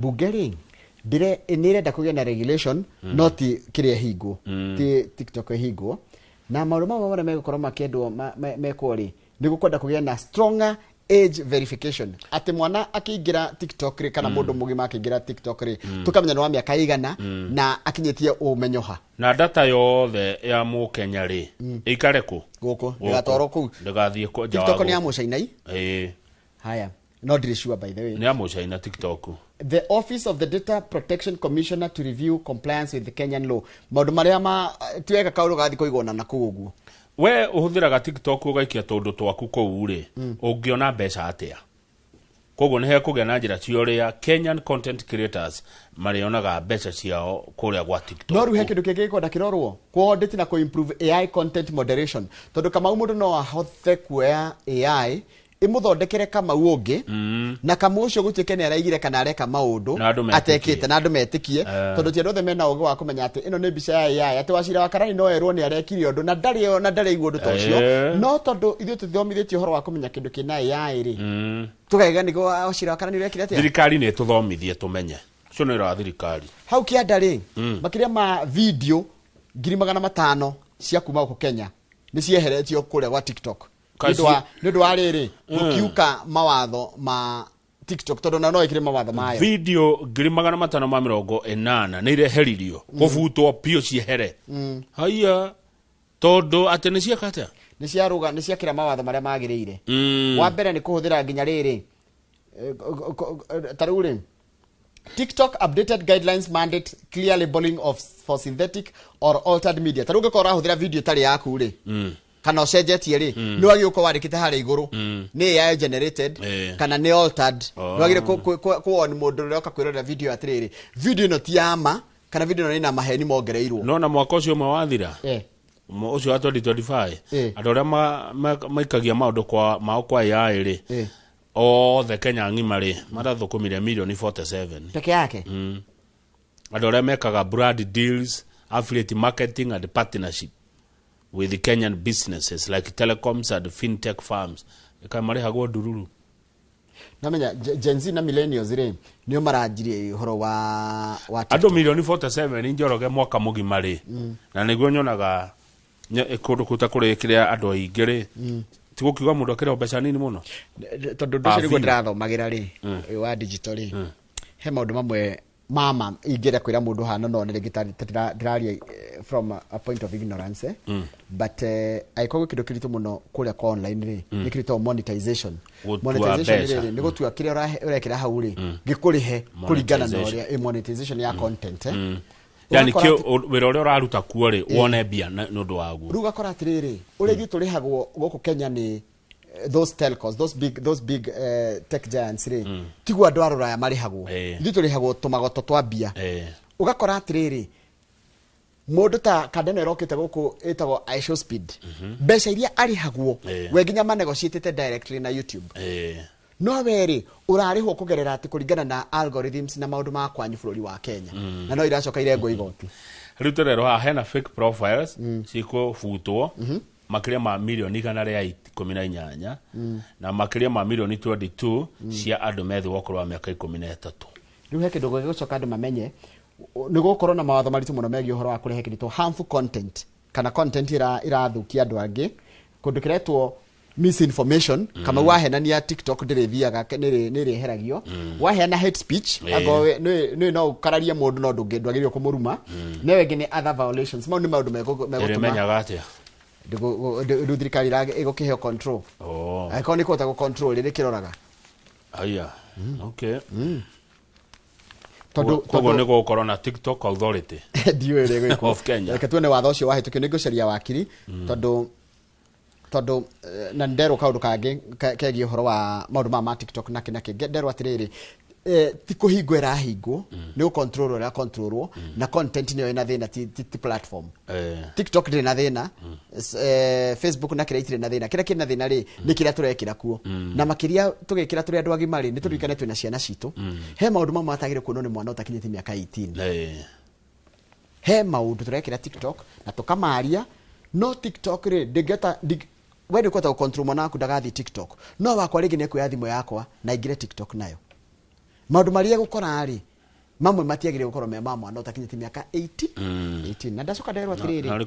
Bunge rĩ nĩ ĩrenda kũgĩa na regulation, no ti kĩrĩa ĩhingwo, ti TikTok ĩhingwo. Na maũndũ mamwe marĩa megũkorwo makĩendwo mekwo rĩ, nĩ gũkwenda kũgĩa na stronger age verification, atĩ mwana akĩingĩra TikTok rĩ, kana mũndũ mũgima akĩingĩra TikTok rĩ, tũkamenya nĩ wa mĩaka ĩigana na akinyĩtie ũmenyo ha. Na data yothe ya Mũkenya rĩ, ĩikare kũ? Gũkũ, ndĩgatwarwo kũu. Ndĩgathiĩ nja wa TikTok nĩ ya gũkũ. Mũcainai. Haya, no ndirĩ sure, by the way. Nĩ ya Mũcaina TikTok. The Office of the Data Protection Commissioner to review compliance with the Kenyan law. Maũndũ marĩa ma tiweka kaũndũ gathi kũigwo na kũu ũguo. We ũhũthĩraga TikTok ũgaikia tũndũ twaku kũu rĩ, ũngĩona mbeca atĩa? Koguo nĩ hekũgĩa na njĩra cia ũrĩa Kenyan content creators marĩonaga mbeca ciao kũrĩa gwa TikTok. No rĩu he kĩndũ kĩngĩ gĩkwenda kĩrorwo, kũ-audit na kũ-improve AI content moderation, tondũ Kamau, mũndũ no ahote kuoya AI ĩmũthondekere Kamau ũngĩ, na Kamau ũcio gũtuĩke nĩ araigire kana areka maũndũ Na andũ metĩkie. atekĩte, na andũ metĩkie, tondũ ti andũ othe mena ũgĩ wa kũmenya atĩ ĩno nĩ mbica ya AI, atĩ Wacira wa Karani no erwo nĩ arekire ũndũ na ndarĩ na ndarĩ ũndũ ta ũcio. No tondũ ithuĩ tũthomithĩtio ũhoro wa kũmenya kĩndũ kĩna AI rĩ, tũkaiga nĩguo Wacira wa Karani ũrekire atĩa. Thirikari nĩ ĩtũthomithie tũmenye. Ũcio nĩ wĩra wa thirikari. Hau kĩanda rĩ, makĩria ma video 500,000 cia kuma gũkũ Kenya nĩ cieheretio kũrĩa gwa TikTok nĩ ũndũ wa rĩrĩ gũkiuka mawatho ma TikTok, tondũ na no ĩkĩre mawatho mayo. Video 580,000 nĩ ireheririo, kũbutwo biũ ciehere. Haiya, tondũ atĩ nĩ cieka atĩa? Nĩ ciarũga, nĩ ciakĩra mawatho marĩa magĩrĩire. Wa mbere nĩ kũhũthĩra nginya rĩrĩ, ta rĩu rĩ, TikTok updated guidelines mandate clear labeling of for synthetic or altered media. Ta rĩu ũngĩkorwo ũrahũthĩra video ĩtarĩ yaku rĩ, kana ũcenjetie rĩ, nĩ wagĩrĩirwo gũkorwo wandĩkĩte harĩa igũrũ nĩ AI generated kana nĩ altered. Nĩ wagĩrĩirwo kũ-warn mũndũ ũrĩa ũroka kwĩrorera video atĩrĩrĩ, video ĩno ti ya ma, kana video ĩno ĩna maheni mongereirwo. No na mwaka ũcio ũmwe wathira, ũcio wa 2025, andũ arĩa maikagia maũndũ kwa mao kwa AI rĩ, othe Kenya ng'ima rĩ, marathũkũmire milioni 47. Peke yake? Andũ arĩa mekaga brand deals, affiliate marketing and partnership with Kenyan businesses like telecoms and fintech firms, ĩka marĩhagwo ndururu. Namenya Gen Z na millennials rĩ, nĩo maranjirie ũhoro wa Andũ TikTok. milioni 47, Njoroge, mwaka mũgima rĩ, na nĩguo nyonaga kũndũ kũu ta kũrĩ kĩrĩa andũ aingĩ rĩ, ti gũkiuga mũndũ akĩrĩhwo mbeca nini mũno. Tondũ ũndũ ũcio nĩguo view. ndĩrathomagĩra rĩ, ũyũ wa digital rĩ, he maũndũ mamwe mama ingĩenda kwĩra mũndũ hana, no nĩ rĩngĩ ta ndĩraria from a point of ignorance, but angĩkorwo gwĩ kĩndũ kĩritũ mũno kũrĩa kwa online rĩ, nĩ kĩritũ monetization. Gũtua Monetization mbeca. rĩ, nĩ gũtua kĩrĩa ũrekĩra hau rĩ gĩkũrĩhe kũringana na Monetization. ũrĩa monetization ya content. Yani Ũgakora wĩra ũrĩa ũraruta kuo rĩ, wone mbia nĩ ũndũ waguo. Rĩu ũgakora atĩrĩrĩ, ũrĩa ithuĩ tũrĩhagwo gũkũ Kenya nĩ those telcos, those big tech giants rĩ, tiguo andũ a rũraya marĩhagwo. Ithuĩ tũrĩhagwo tũmagoto twa mbia. Ũgakora atĩrĩrĩ, mũndũ ta kanda ĩno ĩrokĩte gũkũ ĩtagwo iShow Speed, mbeca iria arĩhagwo, we nginya manegotiatĩte directly na YouTube. No we rĩ, ũrarĩhwo kũgerera atĩ kũringana na algorithms na maũndũ ma kwanyu bũrũri wa Kenya, na no iracoka irengwo igoti. Rĩu tũrerwo haha hena fake profiles cikũbutwo makĩria ma milioni 118, na makĩria ma milioni 22 cia andũ me thĩ wa ũkũrũ wa mĩaka 13. Rĩu he kĩndũ gĩgũcoka andũ mamenye, nĩ gũkorwo na mawatho maritũ mũno megiĩ ũhoro wa kũrehe kĩndũ harmful content kana content ĩrathũkia andũ angĩ, kũndũ kĩretwo misinformation. Kama wahenania TikTok ndĩrĩthiaga, nĩrĩheragio. Waheana hate speech, angorwo nĩ no ũkararie mũndũ, no ndwagĩrĩirwo kũmũruma. Na ĩyo ĩngĩ nĩ other violations. Mau nĩ maũndũ megũtũma Ĩrĩmenyaga atĩa? Rĩu thirikari ĩgũkĩheo control, angĩkorwo nĩ kũhota gũ-control rĩrĩ kĩroraga. Aya, okay. Tondũ Koguo nĩ gũgũkorwo na TikTok Authority ndiũĩ ũrĩa ĩgwĩkwo. of Kenya. Reke tuone watho ũcio wahĩtũkio. Nĩ ngũcaria wakiri, tondũ na nderwo kaũndũ kangĩ kegiĩ ũhoro wa maũndũ maya ma TikTok nakĩ nakĩ. Nderwo atĩrĩrĩ, ti kũhingwo ĩrahingwo, nĩ gũcontrol ĩra controlwo, na content nĩyo ĩna thĩna, ti platform. TikTok ndĩrĩ na thĩna, Facebook na kĩrĩa itirĩ na thĩna. Kĩrĩa kĩna thĩna rĩ, nĩ kĩrĩa tũrekĩra kuo, na makĩria tũgĩkĩra tũrĩ andũ agima rĩ, nĩ tũririkane twĩna ciana citũ. He maũndũ mamwe matagĩrĩire kuonwo nĩ mwana ũtakinyĩtie mĩaka 18. He maũndũ tũrekĩra TikTok na tũkamaria, no TikTok rĩ, ndĩngĩhota we nĩ ũkũhota gũcontrol mwana waku ndagathiĩ TikTok, no wakwa rĩngĩ nĩ ekuoya thimũ yakwa na aingĩre TikTok nayo, maũndũ marĩa egũkora rĩ. Mamwe matiagĩrĩire gũkorwo me ma mwana ũtakinyĩtie mĩaka 80 18. Na ndacoka nderwo atĩrĩrĩ Narĩ.